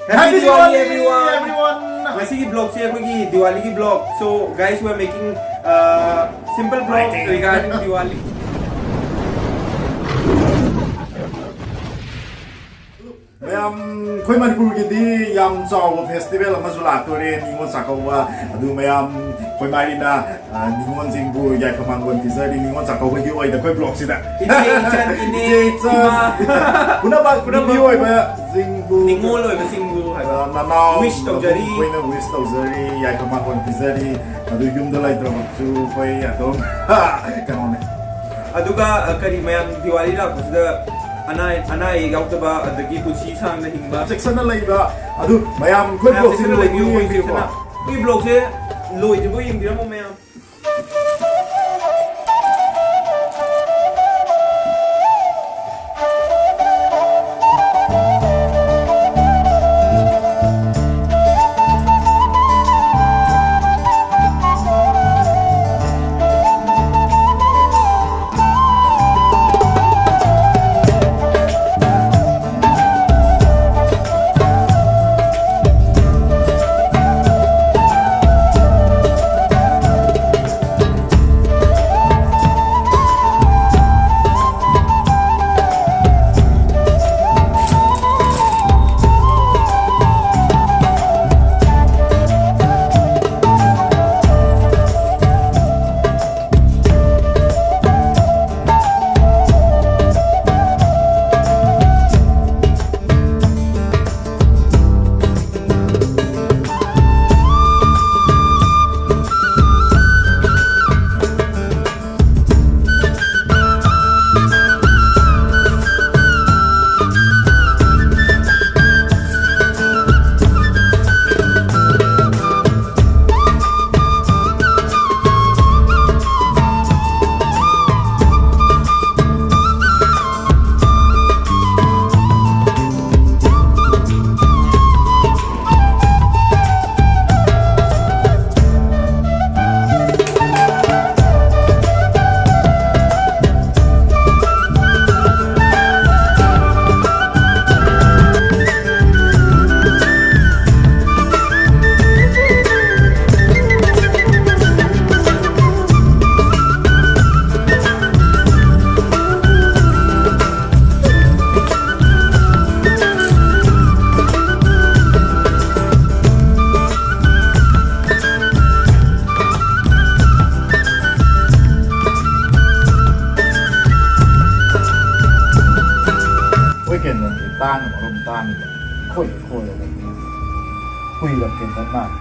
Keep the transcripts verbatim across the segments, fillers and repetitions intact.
Happy Diwali, everyone! Ngasi'gi vlog se akhoi Diwali gi vlog. So guys, we are making uh, simple vlog regarding Diwali. ꯃꯌꯥꯝ, ꯑꯩꯈꯣꯏ ꯃꯅꯤꯄꯨꯔꯒꯤꯗꯤ ꯌꯥꯝ ꯆꯥꯎꯕ festival ꯑꯃꯁꯨ ꯂꯥꯛꯇꯣꯔꯦ, ꯅꯤꯉꯣꯜ ꯆꯥꯛꯀꯧꯕ꯫ ꯑꯗꯨ ꯃꯌꯥꯝ, ꯑꯩꯈꯣꯏ ꯃꯥꯔꯤꯅ, ꯑ, ꯅꯤꯉꯣꯜꯁꯤꯡꯕꯨ ꯌꯥꯏꯐ ꯃꯥꯡꯒꯣꯜ ꯄꯤꯖꯔꯤ, ꯅꯤꯉꯣꯜ ꯆꯥꯛꯀꯧꯕꯒꯤ ꯑꯣꯏꯅ ꯑꯩꯈꯣꯏ ꯕ꯭ꯂꯣꯛꯁꯤꯗ꯫ ꯏꯆꯦ, ꯏꯆꯟ, ꯏꯅꯦ, ꯏꯆꯦ, ꯏꯆꯟ, ꯏꯃꯥ꯫ ꯄꯨꯝꯅꯃꯛ, ꯄꯨꯝꯅꯃꯛ ꯅꯨꯄꯤ ꯑꯣꯏꯕꯁꯤꯡꯕꯨ, ꯅꯤꯉꯣꯜ ꯑꯣꯏꯕꯁꯤꯡꯕꯨ ꯍꯥꯏꯕ꯫ ꯑ, ꯅꯅꯥꯎ wish ꯇꯧꯖꯔꯤ꯫ ꯑꯩꯈꯣꯏꯅ wish ꯇꯧꯖꯔꯤ, ꯌꯥꯏꯐ ꯃꯥꯡꯒꯣꯜ ꯄꯤꯖꯔꯤ꯫ ꯑꯗꯨ ꯌꯨꯝꯗ ꯂꯩꯇ꯭ꯔꯕꯁꯨ ꯑꯩꯈꯣꯏ ꯑꯗꯨꯝ ꯀꯩꯅꯣꯅꯦ꯫ ꯑꯗꯨꯒ, ꯑ, ꯀꯔꯤ ꯃꯌꯥꯝ, ꯗꯤꯋꯥꯂꯤ ꯂꯥꯛꯄꯁꯤꯗ ꯑꯅꯥ ꯑꯅꯥ ꯑꯌꯦꯛ ꯌꯥꯎꯗꯕ, ꯑꯗꯒꯤ ꯄꯨꯟꯁꯤ ꯁꯥꯡꯅ ꯍꯤꯡꯕ꯫ ꯆꯦꯛꯁꯤꯟꯅ ꯂꯩꯕ꯫ ꯑꯗꯨ ꯃꯌꯥꯝ ꯑꯩꯈꯣꯏ ꯃꯌꯥꯝ ꯕ꯭ꯂꯣꯛꯁꯤ ꯆꯦꯛꯁꯤꯟꯅ ꯂꯣꯏꯕ ꯂꯩꯕꯤꯌꯨ, ꯌꯦꯡꯕꯤꯌꯨꯀꯣ꯫ ꯆꯦꯛꯁꯤꯟꯅ꯫ ꯑꯩꯈꯣꯏ ꯕ꯭ꯂꯣꯛꯁꯦ ꯂꯣꯏꯗ꯭ꯔꯤꯕꯐꯥꯎ ꯌꯦꯡꯕꯤꯔꯝꯃꯣ ꯃꯌꯥꯝ꯫ ꯂꯣꯏꯔꯕꯅꯤ꯫ ꯀꯨꯏꯔꯕꯅꯤ ꯅꯪ꯫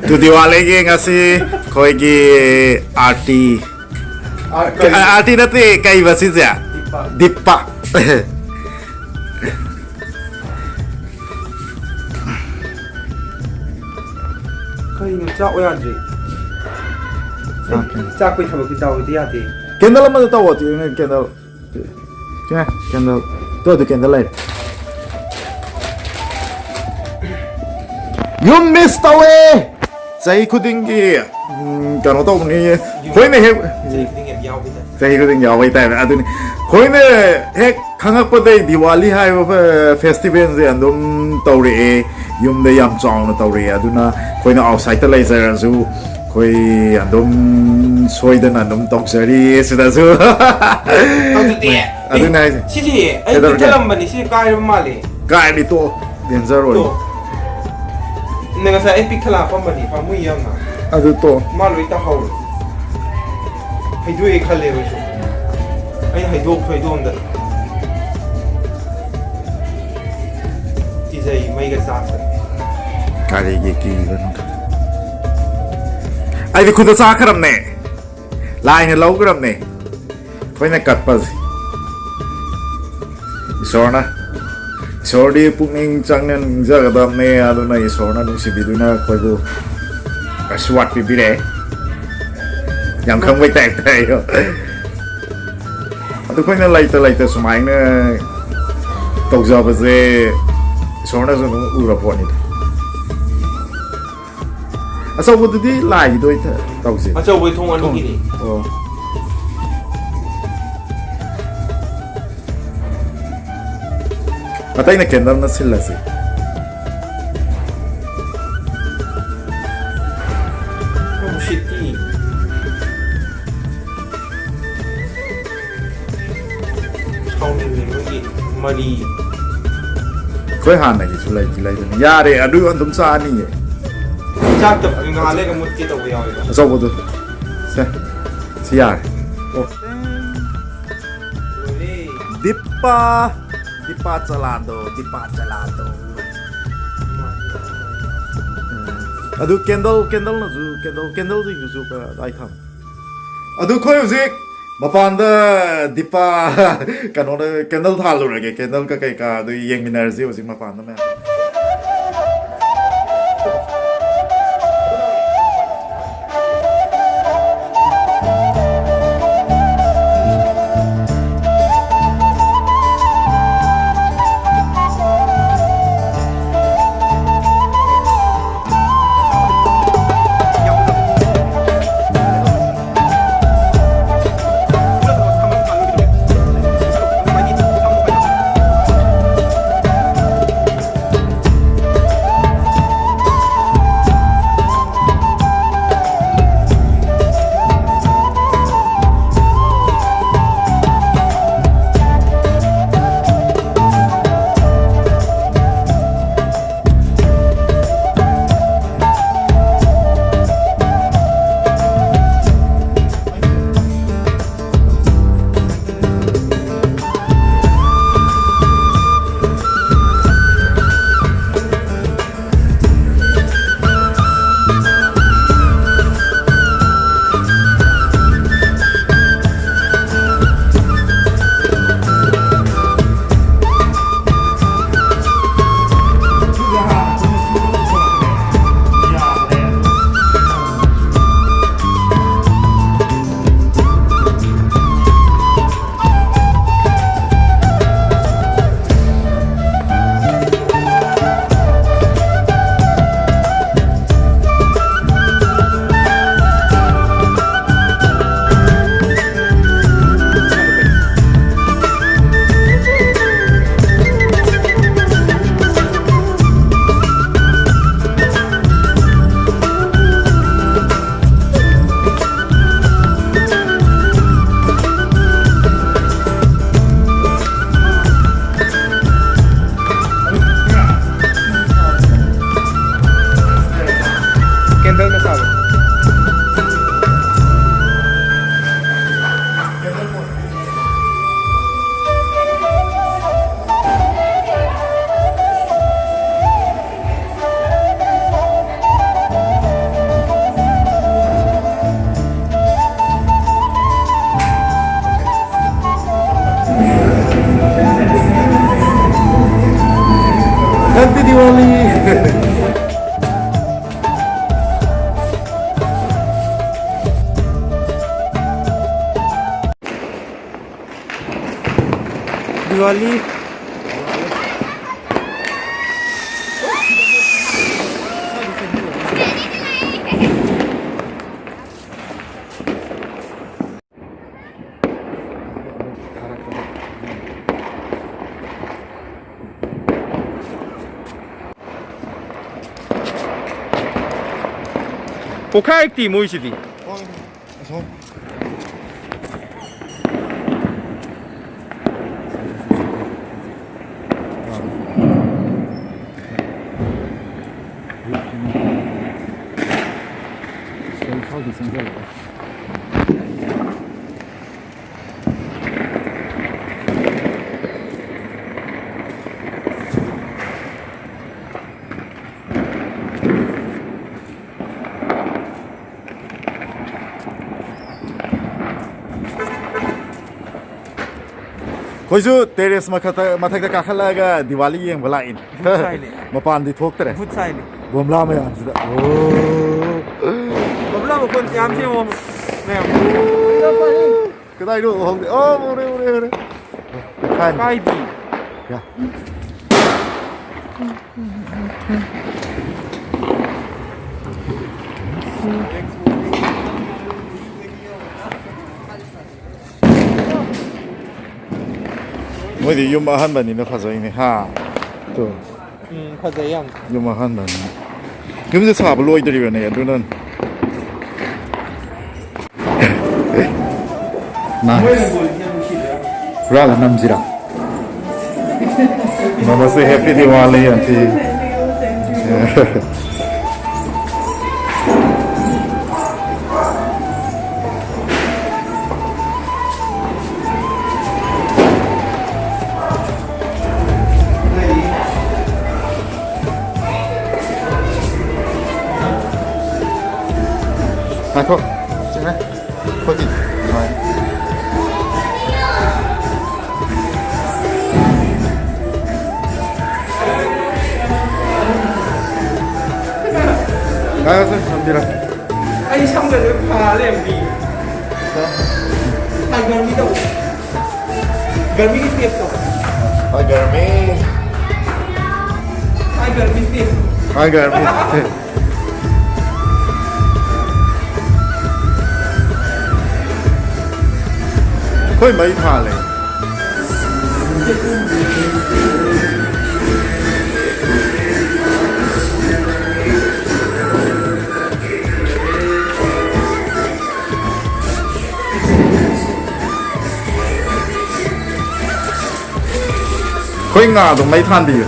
ꯇꯨ ꯗꯤꯋꯥꯂꯤꯒꯤ ꯉꯁꯤ ꯑꯩꯈꯣꯏꯒꯤ ꯑꯥꯔꯇꯤ, ꯑꯥꯔꯇꯤ ꯅꯠꯇꯦ, ꯀꯩꯕ ꯁꯤꯁꯦ? ꯗꯤꯞꯄ꯫ ꯗꯤꯞꯄ꯫ ꯀꯩꯅꯣ ꯆꯥꯛ ꯌꯥꯗ꯭ꯔꯤ? ꯆꯥꯛ꯫ ꯆꯥꯛꯄꯩ ꯊꯕꯛꯇꯤ ꯗꯥꯎꯒꯤꯗꯤ ꯌꯥꯗꯦ꯫ ꯀꯦꯟꯗꯜ ꯑꯃꯗ ꯇꯧꯋꯣ, ꯀꯦꯟꯗꯜ꯫ ꯁꯤꯅ ꯀꯦꯟꯗꯜ꯫ ꯇꯨ ꯑꯗꯨ ꯀꯦꯟꯗꯜ ꯂꯩꯔꯦ꯫ ꯌꯨꯝ ꯃꯤꯁ ꯇꯧꯋꯦ꯫ ꯆꯍꯤ ꯈꯨꯗꯤꯡꯒꯤ, ꯎꯝ, ꯀꯩꯅꯣ ꯇꯧꯕꯅꯤ꯫ ꯑꯩꯈꯣꯏꯅ ꯍꯦꯛ ꯆꯍꯤ ꯈꯨꯗꯤꯡꯒꯤ ꯌꯥꯎꯕꯩ ꯇꯥꯏꯞ꯫ ꯆꯍꯤ ꯈꯨꯗꯤꯡꯒꯤ ꯌꯥꯎꯕꯩ ꯇꯥꯏꯞ꯫ ꯑꯗꯨꯅꯤ꯫ ꯑꯩꯈꯣꯏꯅ ꯍꯦꯛ ꯈꯪꯉꯛꯄꯗꯩ ꯗꯤꯋꯥꯂꯤ ꯍꯥꯏꯕ ꯐꯦ-, ꯐꯦꯁꯇꯤꯚꯦꯜꯁꯦ ꯑꯗꯨꯝ ꯇꯧꯔꯛꯑꯦ, ꯌꯨꯝꯗ ꯌꯥꯝ ꯆꯥꯎꯅ ꯇꯧꯔꯛꯑꯦ꯫ ꯑꯗꯨꯅ ꯑꯩꯈꯣꯏꯅ ꯑꯥꯎꯠꯁꯥꯏꯗꯇ ꯂꯩꯖꯔꯁꯨ ꯑꯩꯈꯣꯏ ꯑꯗꯨꯝ ꯁꯣꯏꯗꯅ ꯑꯗꯨꯝ ꯇꯧꯖꯔꯤ ꯁꯤꯗꯁꯨ꯫ ꯇꯧꯗꯗꯤ꯫ ꯑꯗꯨꯅꯦ ꯍꯥꯏꯁꯦ꯫ ꯁꯤꯗꯤ ꯑꯩ ꯀꯩꯗꯧꯔꯒꯦ? ꯄꯤꯛꯊꯠꯂꯝꯕꯅꯤ, ꯁꯤꯗꯤ ꯀꯥꯏꯔꯕ ꯃꯥꯜꯂꯦ꯫ ꯀꯥꯏꯔꯗꯤ ꯇꯣꯛꯑꯣ, ꯗꯦꯟꯖꯔ ꯑꯣꯏ꯫ ꯇꯣ꯫ ꯅꯪ ꯉꯁꯥꯏ ꯑꯩ ꯄꯤꯛ ꯊꯜꯂ ꯍꯥꯞꯄꯝꯕꯅꯤ, ꯄꯥꯝꯃꯨꯏ ꯌꯥꯝꯅ꯫ ꯑꯗꯨ ꯇꯣ꯫ ꯃꯥ ꯂꯣꯏ ꯇꯥꯍꯧꯔꯦ꯫ ꯍꯩꯗꯣꯛꯑꯦ ꯈꯜꯂꯦꯕ ꯑꯩꯁꯨ꯫ ꯑꯩꯅ ꯍꯩꯗꯣꯛ ꯍꯩꯗꯣꯛꯑꯝꯗ꯫ ꯀꯤꯖꯩ, ꯃꯩꯒ ꯆꯥꯛꯈ꯭ꯔꯦ꯫ ꯀꯔꯤꯒꯤ ꯀꯤꯕꯅꯣ? ꯑꯩꯗꯤ ꯈꯨꯠꯇ ꯆꯥꯈ꯭ꯔꯕꯅꯦ꯫ ꯂꯥꯏꯅ ꯂꯧꯈ꯭ꯔꯕꯅꯦ꯫ ꯑꯩꯈꯣꯏꯅ ꯀꯠꯄꯁꯦ꯫ ꯏꯁꯣꯔꯅ, ꯏꯁꯣꯔꯗꯤ ꯄꯨꯛꯅꯤꯡ ꯆꯪꯅ ꯅꯤꯡꯖꯒꯗꯕꯅꯦ, ꯑꯗꯨꯅ ꯏꯁꯣꯔꯅ ꯅꯨꯡꯁꯤꯕꯤꯗꯨꯅ ꯑꯩꯈꯣꯏꯕꯨ ꯑꯁ꯭ꯋꯥꯠ ꯄꯤꯕꯤꯔꯛꯑꯦ꯫ ꯌꯥꯝ ꯈꯪꯕꯩ ꯇꯥꯏꯞꯇ ꯑꯩꯗꯣ꯫ ꯑꯗꯨ ꯑꯩꯈꯣꯏꯅ ꯂꯩꯇ ꯂꯩꯇ ꯁꯨꯃꯥꯏꯅ ꯇꯧꯖꯕꯁꯦ ꯏꯁꯣꯔꯅꯁꯨ ꯑꯗꯨꯝ ꯎꯔ ꯄꯣꯠꯅꯤꯗ꯫ ꯑꯆꯧꯕꯗꯨꯗꯤ ꯂꯥꯏꯒꯤꯗꯣ ꯑꯣꯏꯅ ꯇꯧꯁꯦ꯫ ꯑꯆꯧꯕꯩ ꯊꯣꯡ ꯑꯅꯤꯒꯤꯅꯤ꯫ ꯑꯣ꯫ ꯑꯇꯩꯅ ꯀꯦꯟꯗꯜꯅ ꯁꯤꯜꯂꯁꯤ꯫ ꯅꯨꯡꯁꯤꯠꯇꯤ꯫ ꯁꯥꯎꯅꯤꯡꯉꯦ ꯃꯣꯏꯒꯤ ꯃꯔꯤ꯫ ꯑꯩꯈꯣꯏ ꯍꯥꯟꯅꯒꯤꯁꯨ ꯂꯩꯗꯤ ꯂꯩꯕꯅꯤ꯫ ꯌꯥꯔꯦ, ꯑꯗꯨ ꯑꯗꯨꯝ ꯆꯥꯅꯤꯌꯦ꯫ ꯆꯥꯛꯇ ꯉꯥꯏꯍꯥꯛ ꯂꯩꯔꯒ ꯃꯨꯠꯀꯦ ꯇꯧꯕ ꯌꯥꯎꯋꯦꯕ꯫ ꯑꯆꯧꯕꯗꯣ꯫ ꯁꯦ꯫ ꯁꯤ ꯌꯥꯔꯦ꯫ ꯑꯣ꯫ ꯂꯣꯏꯔꯦ꯫ ꯗꯤꯄꯥ꯫ ꯗꯤꯄꯥ ꯆꯂꯥꯗꯣ, ꯗꯤꯄꯥ ꯆꯂꯥꯗꯣ꯫ ꯎꯝ꯫ ꯑꯗꯨ ꯀꯦꯟꯗꯜ, ꯀꯦꯟꯗꯜꯅꯁꯨ, ꯀꯦꯟꯗꯜ, ꯀꯦꯟꯗꯜꯁꯤꯡꯗꯨꯁꯨ ꯀꯗꯥꯏ ꯊꯝ? ꯑꯗꯨ ꯑꯩꯈꯣꯏ ꯍꯧꯖꯤꯛ ꯃꯄꯥꯟꯗ ꯗꯤꯄꯥ, ꯀꯩꯅꯣꯗ ꯀꯦꯟꯗꯜ ꯊꯥꯜꯂꯨꯔꯒꯦ꯫ ꯀꯦꯟꯗꯜꯒ ꯀꯩꯀꯥ ꯑꯗꯨ ꯌꯦꯡꯃꯤꯟꯅꯔꯁꯤ ꯍꯧꯖꯤꯛ ꯃꯄꯥꯟꯗ ꯃꯌꯥꯝ꯫ दिवाली। ꯄꯣꯛꯈꯥꯏꯔꯛꯇꯦ ꯃꯣꯏꯁꯤꯗꯤ꯫ ꯑꯁꯣꯝ꯫ ꯁ꯭ꯋꯥꯏꯗ ꯆꯪꯁꯤꯜꯂꯛꯑꯣ꯫ ꯑꯩꯈꯣꯏꯁꯨ ꯇꯦꯔꯦꯁ ꯃꯊꯛꯇ, ꯃꯊꯛꯇ ꯀꯥꯈꯠꯂꯛꯑꯒ ꯗꯤꯋꯥꯂꯤ ꯌꯦꯡꯕ ꯂꯥꯛꯏꯅꯦ꯫ ꯚꯨꯠ ꯁꯥꯏꯅꯦ꯫ ꯃꯄꯥꯟꯗꯤ ꯊꯣꯛꯇ꯭ꯔꯦ꯫ ꯚꯨꯠ ꯁꯥꯏꯅꯦ꯫ ꯕꯣꯝꯂꯥ ꯃꯌꯥꯝꯁꯤꯗ꯫ ꯑꯣ꯫ ꯕꯣꯝꯂꯥ ꯃꯈꯣꯟ ꯌꯥꯝ ꯁꯦꯝꯃꯣ ꯃꯌꯥꯝ꯫ ꯀꯗꯥꯏꯅꯣ ꯎꯍꯧꯗꯦ꯫ ꯑꯣ, ꯎꯔꯦ, ꯎꯔꯦ, ꯎꯔꯦ꯫ ꯀꯥꯏꯗꯤ? ꯌꯥ꯫ ꯃꯣꯏꯗꯤ ꯌꯨꯝ ꯑꯍꯟꯕꯅꯤꯅ ꯐꯖꯩꯅꯦ, ꯍꯥ? ꯇꯨ꯫ ꯎꯝ, ꯐꯖꯩ ꯌꯥꯝ꯫ ꯌꯨꯝ ꯑꯍꯟꯕꯅꯤꯅ꯫ ꯌꯨꯝꯁꯦ ꯁꯥꯕ ꯂꯣꯏꯗ꯭ꯔꯤꯕꯅꯦ, ꯑꯗꯨꯅꯅꯦ꯫ Nice. ꯍꯨꯔꯥꯜꯂ ꯅꯝꯁꯤꯔꯥ? ꯃꯃꯥꯁꯦ happy Diwali, aunty. ꯉꯥꯏꯈꯣ꯫ ꯆꯦ, ꯈꯣꯠꯇꯤ꯫ ꯑꯗꯨꯃꯥꯏꯅ꯫ ꯍꯥꯏꯔꯁꯦ, ꯊꯝꯕꯤꯔꯣ꯫ ꯑꯩ ꯁꯝꯒꯁꯦ ꯐꯥ ꯂꯩꯔꯝꯃꯤ꯫ ꯇꯥꯏꯒꯔ ꯃꯤ ꯇꯧ꯫ ꯒꯔꯃꯤꯒꯤ ꯇꯦꯞ ꯇꯧ꯫ ꯍꯣꯏ, ꯒꯔꯃꯤ꯫ ꯇꯥꯏꯒꯔ ꯃꯤ ꯇꯦꯞ꯫ ꯍꯣꯏ, ꯒꯔꯃꯤ꯫ ꯑꯩꯈꯣꯏ ꯃꯩ ꯊꯥꯜꯂꯦ꯫ ꯑꯩꯈꯣꯏ ꯉꯥꯗꯣ ꯃꯩ ꯊꯥꯟꯕꯤꯌꯨ꯫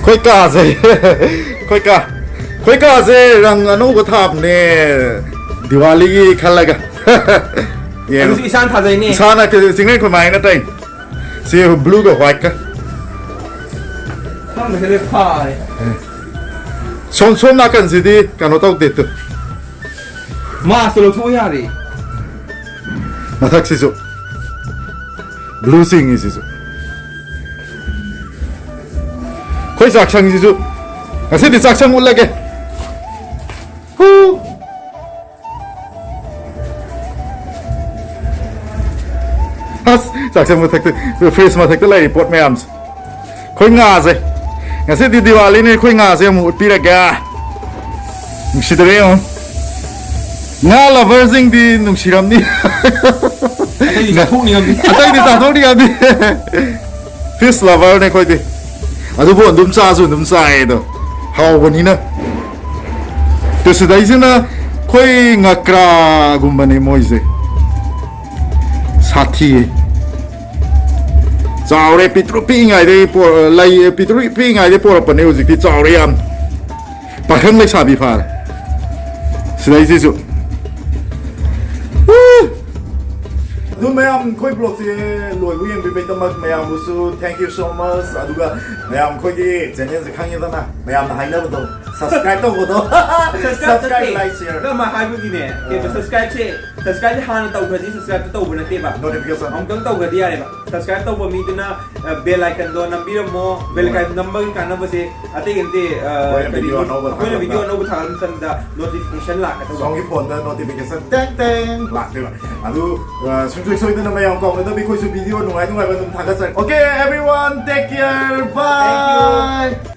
ꯑꯩꯈꯣꯏ ꯀꯥꯁꯦ, ꯑꯩꯈꯣꯏ ꯀꯥ, ꯑꯩꯈꯣꯏ ꯀꯥꯁꯦ ꯔꯪ ꯑꯅꯧꯕ ꯊꯥꯕꯅꯦ, ꯗꯤꯋꯥꯂꯤꯒꯤ ꯈꯜꯂꯒ꯫ ꯌꯦꯡꯉꯣ꯫ ꯑꯗꯨꯁꯨ ꯏꯁꯥꯅ ꯊꯥꯖꯩꯅꯦ꯫ ꯏꯁꯥꯅ ꯆꯤꯡꯂꯦꯟ ꯈꯨꯟꯃꯥꯏꯅ ꯇꯧꯔꯤꯅꯦ꯫ ꯁꯤ blue ꯒ white ꯀ꯫ ꯁꯝꯒꯁꯦ ꯂꯣꯏ ꯐꯥꯔꯦ꯫ ꯁꯣꯝ, ꯁꯣꯝ ꯅꯥꯀꯟꯁꯤꯗꯤ ꯀꯩꯅꯣ ꯇꯧꯗꯦ ꯇꯨ꯫ Mask ꯇꯣ ꯂꯧꯊꯣꯛꯑꯣ ꯌꯥꯔꯦ꯫ ꯃꯊꯛꯁꯤꯁꯨ blue ꯆꯤꯡꯉꯤꯁꯤꯁꯨ꯫ ꯑꯩꯈꯣꯏ ꯆꯥꯛꯁꯪꯁꯤꯁꯨ ꯉꯁꯤꯗꯤ ꯆꯥꯛꯁꯪ ꯎꯠꯂꯒꯦ꯫ ꯍꯨ! ꯑꯁ, ꯆꯥꯛꯁꯪ ꯃꯊꯛꯇ, fridge ꯃꯊꯛꯇ ꯂꯩꯔꯤ ꯄꯣꯠ ꯃꯌꯥꯝꯁꯦ꯫ ꯑꯩꯈꯣꯏ ꯉꯥꯁꯦ꯫ ꯉꯁꯤꯗꯤ ꯗꯤꯋꯥꯂꯤꯅꯦ, ꯑꯩꯈꯣꯏ ꯉꯥꯁꯦ ꯑꯃꯨꯛ ꯎꯠꯄꯤꯔꯒꯦ꯫ ꯅꯨꯡꯁꯤꯗꯔꯦ ꯌꯦꯡꯉꯣ꯫ ꯉꯥ lover ꯁꯤꯡꯗꯤ ꯅꯨꯡꯁꯤꯔꯝꯅꯤ꯫ ꯑꯇꯩꯗꯤ ꯆꯥꯊꯣꯛꯅꯤꯡꯉꯝꯅꯤ꯫ ꯑꯇꯩꯗꯤ ꯆꯥꯊꯣꯛꯅꯤꯡꯉꯝꯅꯤ꯫ Fish lover ꯅꯦ ꯑꯩꯈꯣꯏꯗꯤ꯫ ꯑꯗꯨꯕꯨ ꯑꯗꯨꯝ ꯆꯥꯁꯨ ꯑꯗꯨꯝ ꯆꯥꯏꯌꯦ ꯑꯗꯣ꯫ ꯍꯥꯎꯕꯅꯤꯅ꯫ ꯑꯗꯨ ꯁꯤꯗꯩꯁꯤꯅ ꯑꯩꯈꯣꯏ ꯉꯀ꯭ꯔꯥꯒꯨꯝꯕꯅꯦ ꯃꯣꯏꯁꯦ꯫ ꯁꯥꯊꯤꯌꯦ꯫ ꯆꯥꯎꯔꯦ, ꯄꯤꯛꯇ꯭ꯔꯨ ꯄꯤꯛꯏꯉꯩꯗꯒꯤ ꯄꯣ-, ꯂꯩ, ꯄꯤꯛꯇ꯭ꯔꯨ ꯄꯤꯛꯏꯉꯩꯗꯒꯤ ꯄꯣꯔꯛꯄꯅꯦ, ꯍꯧꯖꯤꯛꯇꯤ ꯆꯥꯎꯔꯦ ꯌꯥꯝ꯫ ꯄꯥꯈꯪ ꯂꯩꯁꯥꯕꯤ ꯐꯥꯔꯦ꯫ ꯁꯤꯗꯩꯁꯤꯁꯨ꯫ ꯎ! ꯑꯗꯨ ꯃꯌꯥꯝ ꯑꯩꯈꯣꯏ vlogꯁꯦ ꯂꯣꯏꯕ ꯌꯦꯡꯕꯤꯕꯩꯗꯃꯛ ꯃꯌꯥꯝꯕꯨꯁꯨ thank you so much. ꯑꯗꯨꯒ ꯃꯌꯥꯝ ꯑꯩꯈꯣꯏꯒꯤ channelꯁꯦ ꯈꯪꯉꯦꯗꯅ, ꯃꯌꯥꯝꯅ ꯍꯥꯏꯅꯕꯗꯣ subscribe ꯇꯧꯕꯗꯣ. Subscribe, like, share. ꯅꯪ ꯑꯃ ꯍꯥꯏꯕꯒꯤꯅꯦ, ꯀꯩꯅꯣ, subscribeꯁꯦ, subscribeꯁꯦ ꯍꯥꯟꯅ ꯇꯧꯈ꯭ꯔꯗꯤ subscribeꯇ ꯇꯧꯕ ꯅꯠꯇꯦꯕ. Notification. ꯑꯃꯨꯛꯇꯪ ꯇꯧꯈ꯭ꯔꯗꯤ ꯌꯥꯔꯦꯕ. Subscribe ꯇꯧꯕ ꯃꯤꯗꯨꯅ bell iconꯗꯣ ꯅꯝꯕꯤꯔꯝꯃꯣ. Bell icon ꯅꯝꯕꯒꯤ ꯀꯥꯟꯅꯕꯁꯦ ꯑꯇꯩ ꯅꯠꯇꯦ. ꯑꯩꯈꯣꯏꯅ video ꯑꯅꯧꯕ ꯑꯩꯈꯣꯏꯅ ꯊꯥꯒꯠꯂꯛꯄꯗ. Video ꯑꯅꯧꯕ ꯊꯥꯒꯠꯄ ꯃꯇꯝꯗ notification ꯂꯥꯛꯀꯗꯧꯕ. ꯁꯣꯝꯒꯤ phoneꯗ notification ꯇꯦꯡ ꯇꯦꯡ ꯂꯥꯛꯇꯣꯏꯕ. ꯑꯗꯨ ꯑ, ꯁꯨꯡꯁꯣꯏ ꯁꯣꯏꯗꯅ ꯃꯌꯥꯝ ꯀꯥꯎꯅꯗꯕꯤ ꯑꯩꯈꯣꯏꯁꯨ video ꯅꯨꯡꯉꯥꯏ ꯅꯨꯡꯉꯥꯏꯕ ꯑꯗꯨꯝ ꯊꯥꯒꯠꯆꯔꯛꯀꯦ. Okay, everyone, take care. Bye.